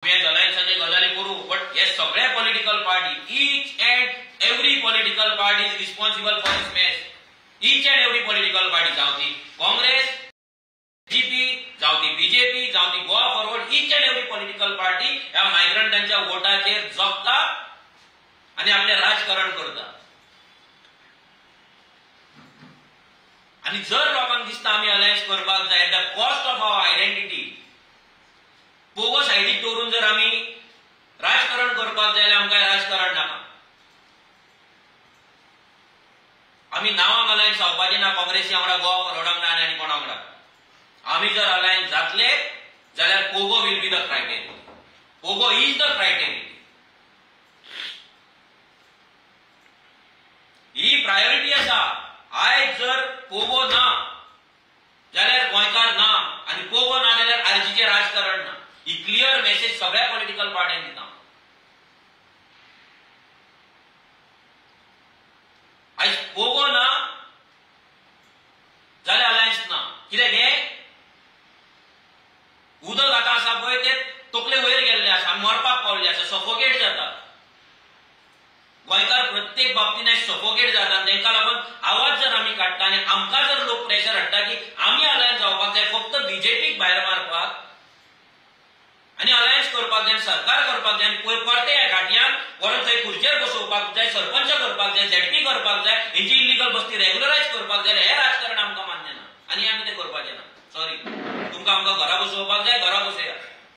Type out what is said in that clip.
अलायन्साचे गजाली करू, बट हे सगळे political party, each and every political party is responsible for this mess. Each and every political party, जावं ती काँग्रेस, बीजेपी, जावं ती बीजेपी, जावं ती Goa Forward, each and every political party ह्या मायग्रंटांच्या वोटाचेर जगता आनी आपलें राजकारण करता. आनी जर लोकांक दिसता आमी अलायन्स करपाक जाय at the cost of our identity, Pogo सायडीक दवरून जर आमी राजकारण करपाक जाय जाल्यार आमकां राजकारण नाका. आमी नांवांक अलायन्स जावपाचें ना काँग्रेसी वांगडा, गोवा फॉरवर्डाक ना आनी कोणा वांगडा. आमी जर अलायन्स जातले जाल्यार Pogo will be the criteria. Pogo is the criteria. He priority आसा. आयज जर पोगो ना जाल्यार गोंयकार ना, आनी पोगो ना जाल्यार आरजीचें राजकारण ना. ही क्लियर मेसेज सगळ्या पॉलिटिकल पार्ट्यांक दिता. आयज पोगो ना जाल्यार अलायन्स ना. कित्याक हें उदक आतां आसा पळय तें तकले वयर गेल्लें आसा, मरपाक पावल्लें आसा, सफोकेट जाता. गोंयकार प्रत्येक बाबतीन आयज सफोकेट जाता आनी तांकां लागून आवाज जर आमी काडटा आनी आमकां जर लोक प्रेशर हाडटा की आमी अलायन्स जावपाक जाय फक्त बीजेपीक भायर मारपाक आनी अलायन्स करपाक जाय, सरकार करपाक जाय, परते ह्या घाटयांक व्हरून थंय खुर्चेर बसोवपाक जाय, सरपंच करपाक जाय, झेडपी करपाक जाय, हेंची इल्लिगल बस्ती रेगुलरायज करपाक जाय, हेर